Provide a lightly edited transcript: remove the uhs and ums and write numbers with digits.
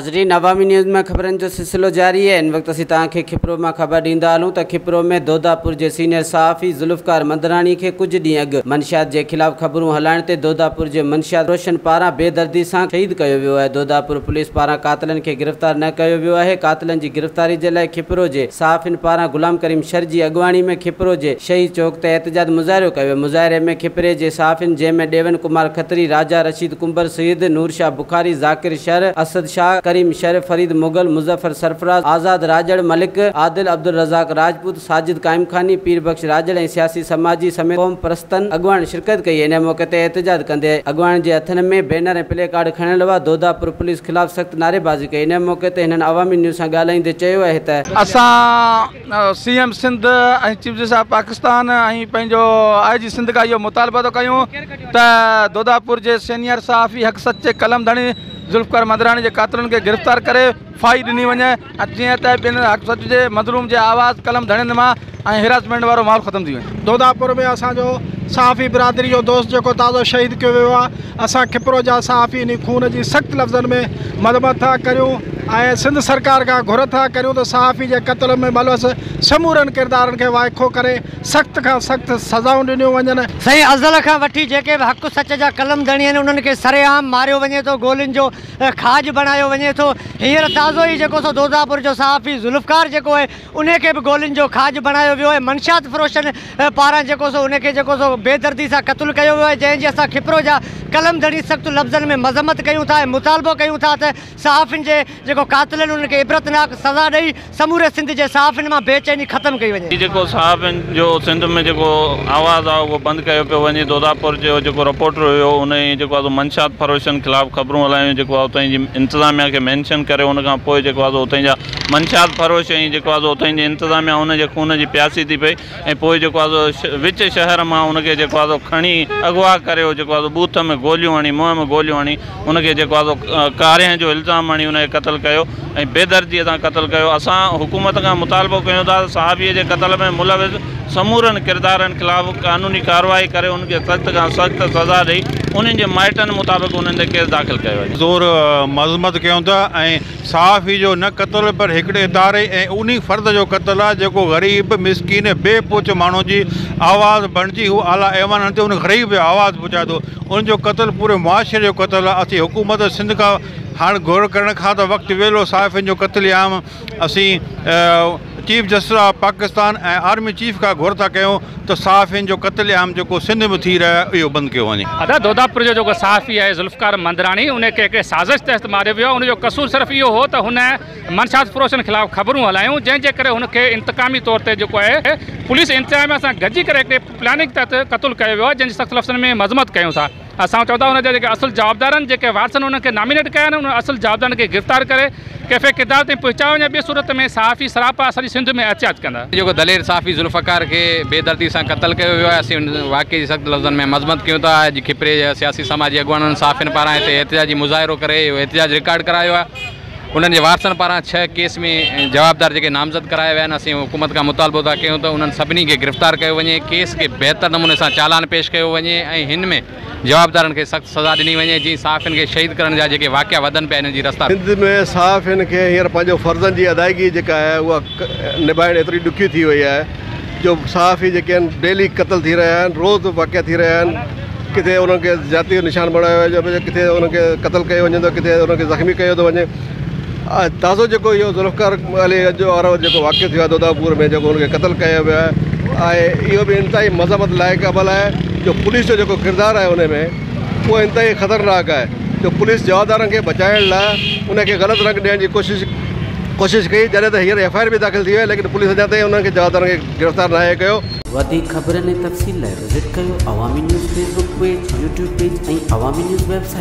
ناظرين عوامي نيوز ۾ خبرن جو سلسلو جاري آهي. هن وقت اسين توهان کي کپرو مان خبر ڏيندا هلون ته کپرو ۾ دوداپور جي سينيئر صحافي ذوالفقار مندراڻي کي ڪجهه ڏينهن اڳ منشيات جي خلاف خبرون هلائڻ تي دوداپور جي منشيات فروشن پاران بيدردي سان شهيد ڪيو ويو آهي. دوداپور پوليس پاران قاتلن کي گرفتار نه ڪيو ويو آهي. قاتلن جي گرفتاري جي لاء کپرو جي صحافين پاران غلام ڪريم شر جي اڳواڻي ۾ کپرو جي شهيد چوڪ تي احتجاج مظاهرو ڪيو ويو. مظاهري ۾ کپري جي صحافين جنهن ۾ ڏيون ڪمار کتري، راجا رشيد ڪنڀر، سيد نور شاهه بخاري، ذاڪر شر، اسد شاهه، ڪريم شر، فريد مغل، مظفر سرفراز، آزاد راڄڙ، ملڪ عادل، عبدالرزاق راجپوت، ساجد قائمخاني، پير بخش راڄڙ ۽ سياسي سماجي سميت قوم پرستن اڳواڻن شرڪت ڪئي. ان موقعي تي احتجاج ڪندي اڳواڻن جي هٿن ۾ بينر ۽ پلي ڪارڊ کڻيل هئا. دوداپور پوليس خلاف سخت نعريبازي ڪئي. ان موقعي تي هنن عوامي نيوز سان ڳالهائيندي چيو آهي ته. اسان C M Sindh ۽ chief justice of Pakistan ۽ پنهنجو آء جي سنڌ کان اهو مطالبو ٿو ڪيون ته دوداپور جي سينيئر صحافي حق سچ جي قلم ڌڻي ذوالفقار مندراڻي جي قاتلن کي گرفتار ڪري ڦاهي ڏني وڃي ۽ جيئن ته ٻين حق سچ جي مظلوم جي آواز قلم ڌڻين مان ۽ هراسمينٽ وارو ماحول ختم ٿي وڃي. دوداپور ۾ اسان جو صحافي برادري جو دوست جيڪو تازو شهيد ڪيو ويو آهي، اسان کپرو جا صحافي انهي خون جي سخت لفظن ۾ مذمت ٿا ڪريون ۽ سنڌ سرڪار کان گهر ٿا ڪريون ته صحافي جي قتل ۾ ملوث سمورن ڪردارن کي وائکو ڪري سخت کان سخت سزائون ڏنيون وڃن. سائين ازل کان وٺي جيڪي به حق سچ جا قلم ڌڻي آهن انهن کي سرعام ماريو وڃي ٿو، گولين جو کاڄ بڻايو وڃي ٿو. هينئر تازو ئي جيڪو سو دوداپور جو صحافي ذوالفقار جيڪو آهي انهي کي به گولين جو کاڄ بڻايو ويو آهي. منشيات فروشن پاران جيڪو سو انهي کي جيڪو سو بيدردي سان قتل ڪيو ويو آهي، جنهن جي اسان کپرو جا قلم ڌڻي سخت لفظن ۾ مذمت ڪيون ٿا ۽ مطالبو ڪيون ٿا ته صحافين جي جيڪو قاتل آهن انهن کي عبرتناڪ سزا ڏئي سموري سنڌ جي صحافين مان بي چيني ختم ڪئي وڃي. هي جيڪو صحافين جو سنڌ ۾ جيڪو آواز آهي اهو بند ڪيو پيو وڃي. دوداپور جو جيڪو رپورٽر هيو ان ئي جيڪو آهي سو منشيات فروشن خلاف خبرون هلايون جيڪو آهي اتان جي انتظاميا کي مينشن ڪري ان کان پوء جيڪو آهي سو اتان جا منشيات فروش ۽ جيڪو آهي سو اتان جي انتظاميا ان جي خون جي پياسي ٿي پئي ۽ پوء جيڪو آهي سو وچ شهر مان ان کي جيڪو آهي سو کڻي اغوا ڪري جيڪو آهي سو ٻوٿ ۾ گوليون هڻي منهن ۾ گوليون هڻي ان کي جيڪو آهي سو ڪارنهن جو الزام هڻي ان کي قتل ڪيو ۽ بيدرديء سان قتل ڪيو. اسان حڪومت کان مطالبو ڪيون ٿا ته صحافي جي قتل ۾ ملوث سمورن ڪردارن خلاف قانوني ڪارروائي ڪري انهن کي سخت کان سخت سزا ڏئي انهن جي مائٽن مطابق انهن تي ڪيس داخل ڪيو وڃي. زور مذمت ڪيون ٿا ۽ صحافي جو نه قتل پر هڪڙي اداري ۽ انهي فرد جو قتل آهي جيڪو غريب مسڪين بي پهچ ماڻهو جي آواز بڻجي هو اعليٰ ايوانن تي ان غريب جو آواز پهچائي ٿو ان جو قتل پوري معاشري جو قتل آهي. اسين حڪومت سنڌ کان هاڻ گهر ڪرڻ کان ته وقت ويلو صحافين جو قتل عام اسين chief justice of Pakistan ۽ army chief کان گهر ٿا ڪيون ته صحافين جو قتل عام جيڪو سنڌ ۾ ٿي رهيو آهي اهو بند ڪيو وڃي. ادا دوداپور جو جيڪو صحافي آهي ذوالفقار مندراڻي ان کي هڪڙي سازش تحت ماريو ويو آهي ان جو قصور صرف اهو هو ته هن منشيات فروشن خلاف خبرون هلايون جنهن جي ڪري هن کي انتقامي طور تي جيڪو آهي پوليس انتظاميا سان گڏجي ڪري هڪڙي پلاننگ تحت قتل ڪيو ويو آهي جنهن جي سخت لفظن ۾ مذمت ڪيون ٿا. اسان چئون ٿا ان جا جيڪي اصل جوابدار آهن جيڪي وارثن انهن کي نامينيٽ ڪيا آهن انهن اصل جوابدارن کي گرفتار ڪري ڪيفي ڪردار تائين پهچايو وڃي ٻي صورت ۾ صحافي سراپا سڄي سنڌ ۾ احتجاج ڪندا. جيڪو دلير صحافي ذوالفقار کي بي دردي سان قتل ڪيو ويو آهي اسين ان واقعي جي سخت لفظن ۾ مذمت ڪيون ٿا اڄ کپري جا سياسي سماجي اڳواڻن صحافين پاران هتي احتجاجي مظاهرو ڪري اهو احتجاج رڪارڊ ڪرايو آهي انهن جي وارثن پاران ڇهه ڪيس ۾ جوابدار جيڪي نامزد ڪرايا ويا آهن اسين حڪومت کان مطالبو ٿا ڪيون ته انهن سڀني کي گرفتار ڪيو وڃي ڪيس کي بهتر نموني سان چالان پيش ڪيو وڃي ۽ هن ۾ جوابدارن کي سخت سزا ڏني وڃي جيئن صحافين کي شهيد ڪرڻ جا جيڪي واقعا وڌن پيا انهن جي رستا سنڌ ۾ صحافين کي هينئر پنهنجو فرضن جي ادائگي جيڪا آهي اها نڀائڻ ايتري ڏکي ٿي وئي آهي جو صحافي جيڪي آهن ڊيلي قتل ٿي رهيا آهن روز واقعا ٿي رهيا آهن ڪٿي انهن کي زيادتي جو نشان بڻايو وڃي ٿو ڪٿي انهن کي قتل ڪيو وڃي ٿو ڪٿي انهن کي زخمي ڪيو ٿو وڃي تازو جيڪو اهو ذوالفقار علي جو وارو جيڪو واقعو ٿيو آهي دوداپور ۾ جيڪو ان کي قتل ڪيو ويو آهي ۽ اهو به انتهائي مذمت لائق عمل آهي جو پوليس جو جيڪو ڪردار آهي ان ۾ اهو انتهائي خطرناڪ آهي جو پوليس جوابدارن کي بچائڻ لاء ان کي غلط رنگ ڏيڻ جي ڪوشش ڪوشش ڪئي جڏهن ته هينئر ايف I R به داخل ٿي وئي ليڪن پوليس اڃا تائين انهن کي جوابدارن کي گرفتار ناهي ڪيو. وڌيڪ خبرن ۽ تفصيل لاء وزٽ ڪيو Awami news Facebook page, YouTube page ۽ Awami news website.